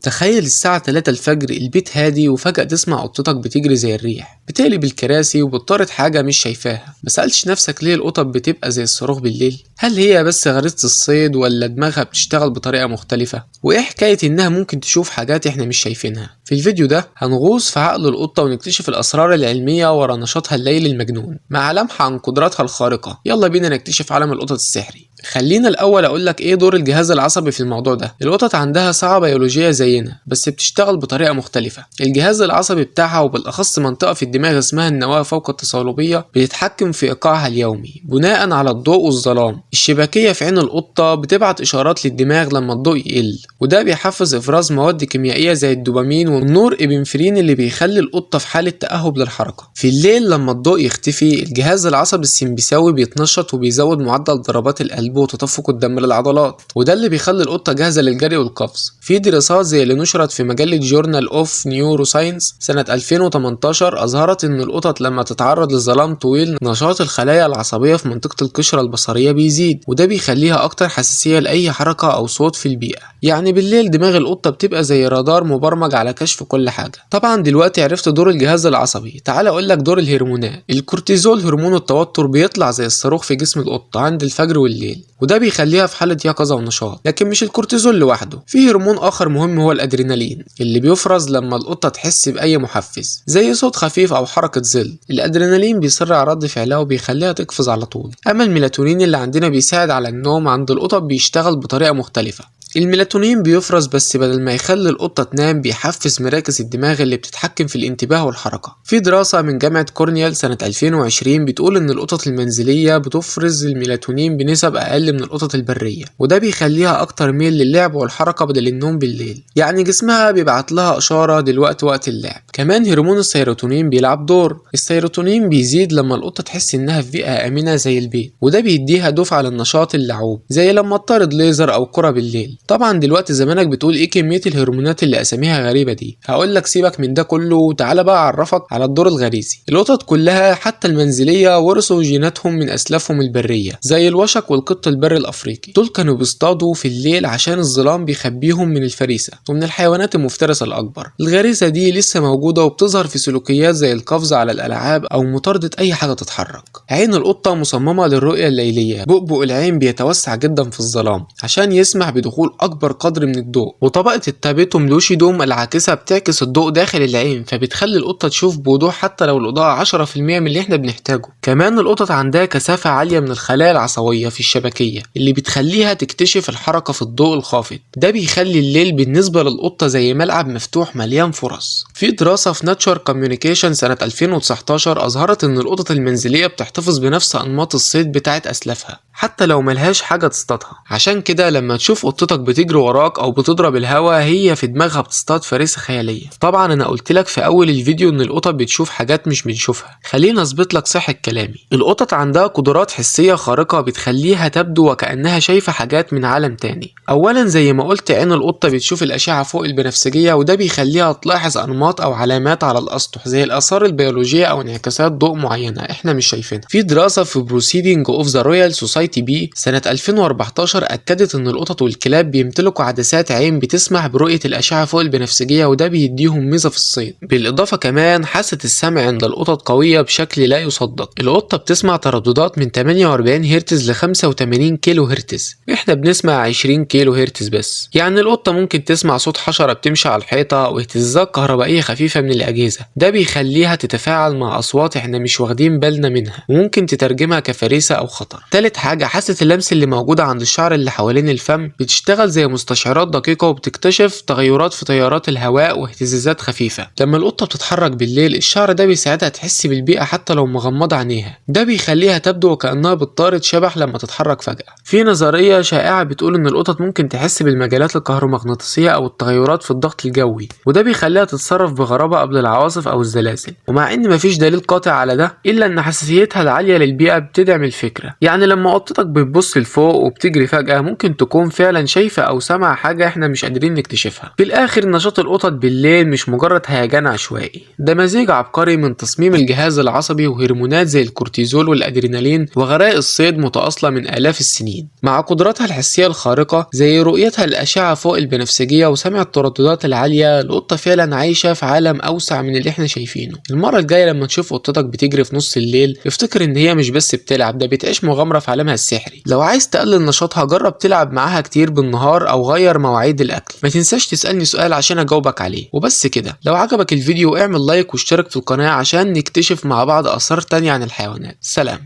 تخيل الساعة 3 الفجر، البيت هادي وفجأة تسمع قطتك بتجري زي الريح، بتقلب الكراسي وبتطارد حاجة مش شايفاها. ما سألتش نفسك ليه القطط بتبقى زي الصاروخ بالليل؟ هل هي بس غريزة الصيد ولا دماغها بتشتغل بطريقة مختلفة؟ وإيه حكاية إنها ممكن تشوف حاجات إحنا مش شايفينها؟ في الفيديو ده هنغوص في عقل القطة ونكتشف الأسرار العلمية ورا نشاطها الليلي المجنون، مع لمحة عن قدراتها الخارقة. يلا بينا نكتشف عالم القطط السحري. خلينا الأول أقولك إيه دور الجهاز العصبي في الموضوع ده. القطط عندها ساعة بيولوجية زينا، بس بتشتغل بطريقة مختلفة. الجهاز العصبي بتاعها، وبالأخص منطقة في الدماغ اسمها النواة فوق التصالبية، بتتحكم في إيقاعها اليومي بناء على الضوء والظلام. الشبكية في عين القطة بتبعت إشارات للدماغ لما الضوء يقل، وده بيحفز إفراز مواد كيميائية زي الدوبامين والنور إبنفرين اللي بيخلي القطة في حالة تأهب للحركة. في الليل لما الضوء يختفي، الجهاز العصبي السمبثاوي بيتنشط وبيزود معدل ضربات القلب وتدفق الدم للعضلات، وده اللي بيخلي القطة جاهزة للجري والقفز. في دراسات زي اللي نشرت في مجلة Journal of Neuroscience سنة 2018 أظهرت إن القطط لما تتعرض لظلام طويل، نشاط الخلايا العصبية في منطقة القشرة البصرية بيزيد، وده بيخليها أكتر حساسية لأي حركة أو صوت في البيئة. يعني بالليل دماغ القطة بتبقى زي رادار مبرمج على كشف كل حاجة. طبعا دلوقتي عرفت دور الجهاز العصبي، تعال أقول لك دور الهرمونات. الكورتيزول هرمون التوتر بيطلع زي الصاروخ في جسم القطة عند الفجر والليل، وده بيخليها في حالة يقظة ونشاط. لكن مش الكورتيزول لوحده، في هرمون آخر مهم هو الأدرينالين اللي بيفرز لما القطة تحس بأي محفز زي صوت خفيف أو حركة ظل. الأدرينالين بيسرع رد فعلها وبيخليها تقفز على طول. أما الميلاتونين اللي عندنا بيساعد على النوم، عند القطط بيشتغل بطريقة مختلفة. الميلاتونين بيفرز بس بدل ما يخلي القطة تنام، بيحفز مراكز الدماغ اللي بتتحكم في الانتباه والحركة. في دراسة من جامعة كورنيال سنة 2020 بتقول إن القطط المنزلية بتفرز الميلاتونين بنسب أقل من القطط البرية، وده بيخليها أكتر ميل للعب والحركة بدل النوم بالليل. يعني جسمها بيبعت لها إشارة دلوقتي وقت اللعب. كمان هرمون السيروتونين بيلعب دور. السيروتونين بيزيد لما القطة تحس إنها في بيئة آمنة زي البيت، وده بيديها دفعة للنشاط اللعوب زي لما تطارد ليزر أو كرة بالليل. طبعا دلوقتي زمانك بتقول ايه كمية الهرمونات اللي اساميها غريبة دي. هقول لك سيبك من ده كله وتعالى بقى اعرفك على الدور الغريزي. القطط كلها حتى المنزلية ورثوا جيناتهم من اسلافهم البرية زي الوشق والقط البري الافريقي. دول كانوا بيصطادوا في الليل عشان الظلام بيخبيهم من الفريسة ومن الحيوانات المفترسة الاكبر. الغريزة دي لسه موجودة وبتظهر في سلوكيات زي القفز على الالعاب او مطاردة اي حاجة تتحرك. عين القطة مصممة للرؤية الليلية، بؤبؤ العين بيتوسع جدا في الظلام عشان يسمح بدخول اكبر قدر من الضوء، وطبقة ال tapetum lucidum العاكسة بتعكس الضوء داخل العين، فبتخلي القطة تشوف بوضوح حتى لو الإضاءة 10% من اللي احنا بنحتاجه. كمان القطط عندها كثافة عالية من الخلايا العصبية في الشبكية اللي بتخليها تكتشف الحركة في الضوء الخافت. ده بيخلي الليل بالنسبة للقطة زي ملعب مفتوح مليان فرص. في دراسة في Nature Communication سنة 2019 أظهرت إن القطط المنزلية بتحتفظ بنفس أنماط الصيد بتاعت أسلافها حتى لو ملهاش حاجة تصطادها. عشان كده لما تشوف قطتك بتجري وراك او بتضرب الهوا، هي في دماغها بتصطاد فريسة خيالية. طبعا انا قلت لك في اول الفيديو ان القطط بتشوف حاجات مش بنشوفها، خلينا اثبت لك صحة كلامي. القطط عندها قدرات حسية خارقة بتخليها تبدو وكأنها شايفة حاجات من عالم تاني. اولا زي ما قلت عين القطة بتشوف الاشعة فوق البنفسجية، وده بيخليها تلاحظ انماط او علامات على الاسطح زي الاثار البيولوجية او انعكاسات ضوء معينة احنا مش شايفينها. في دراسة في Proceeding of the Royal Society B سنة 2014 أكدت إن القطط والكلاب بيمتلكوا عدسات عين بتسمح برؤية الأشعة فوق البنفسجية، وده بيديهم ميزة في الصيد. بالإضافة كمان حاسة السمع عند القطط قوية بشكل لا يصدق. القطة بتسمع ترددات من 48 هرتز ل 85 كيلو هرتز، احنا بنسمع 20 كيلو هرتز بس. يعني القطة ممكن تسمع صوت حشرة بتمشي على الحيطة أو اهتزازات كهربائية خفيفة من الأجهزة. ده بيخليها تتفاعل مع أصوات احنا مش واخدين بالنا منها، وممكن تترجمها كفريسة أو خطر. تالت حاجة، حاسة اللمس اللي موجودة عند الشعر اللي حوالين الفم بتشتغل زي مستشعرات دقيقة وبتكتشف تغيرات في تيارات الهواء واهتزازات خفيفة. لما القطة بتتحرك بالليل، الشعر ده بيساعدها تحس بالبيئة حتى لو مغمضة عينيها. ده بيخليها تبدو وكأنها بتطارد شبح لما تتحرك فجأة. في نظرية شائعة بتقول إن القطط ممكن تحس بالمجالات الكهرومغناطيسية أو التغيرات في الضغط الجوي، وده بيخليها تتصرف بغرابة قبل العواصف أو الزلازل. ومع إن مفيش دليل قاطع على ده، إلا إن حساسيتها العالية للبيئة بتدعم الفكرة. يعني لما قطتك بتبص لفوق وبتجري فجأة، ممكن تكون فعلا شايفة شايفة أو سامعة حاجة احنا مش قادرين نكتشفها. في الآخر نشاط القطط بالليل مش مجرد هيجان عشوائي، ده مزيج عبقري من تصميم الجهاز العصبي وهرمونات زي الكورتيزول والأدرينالين وغرائز الصيد متأصلة من آلاف السنين، مع قدراتها الحسية الخارقة زي رؤيتها الأشعة فوق البنفسجية وسمع الترددات العالية. القطة فعلا عايشة في عالم أوسع من اللي احنا شايفينه. المرة الجاية لما تشوف قطتك بتجري في نص الليل افتكر ان هي مش بس بتلعب، ده بتعيش مغامرة في عالمها السحري. لو عايز تقلل نشاطها جرب تلعب معاها كتير بالنهار او غير مواعيد الاكل. ما تنساش تسألني سؤال عشان اجاوبك عليه. وبس كده، لو عجبك الفيديو اعمل لايك واشترك في القناة عشان نكتشف مع بعض اسرار تانية عن الحيوانات. سلام.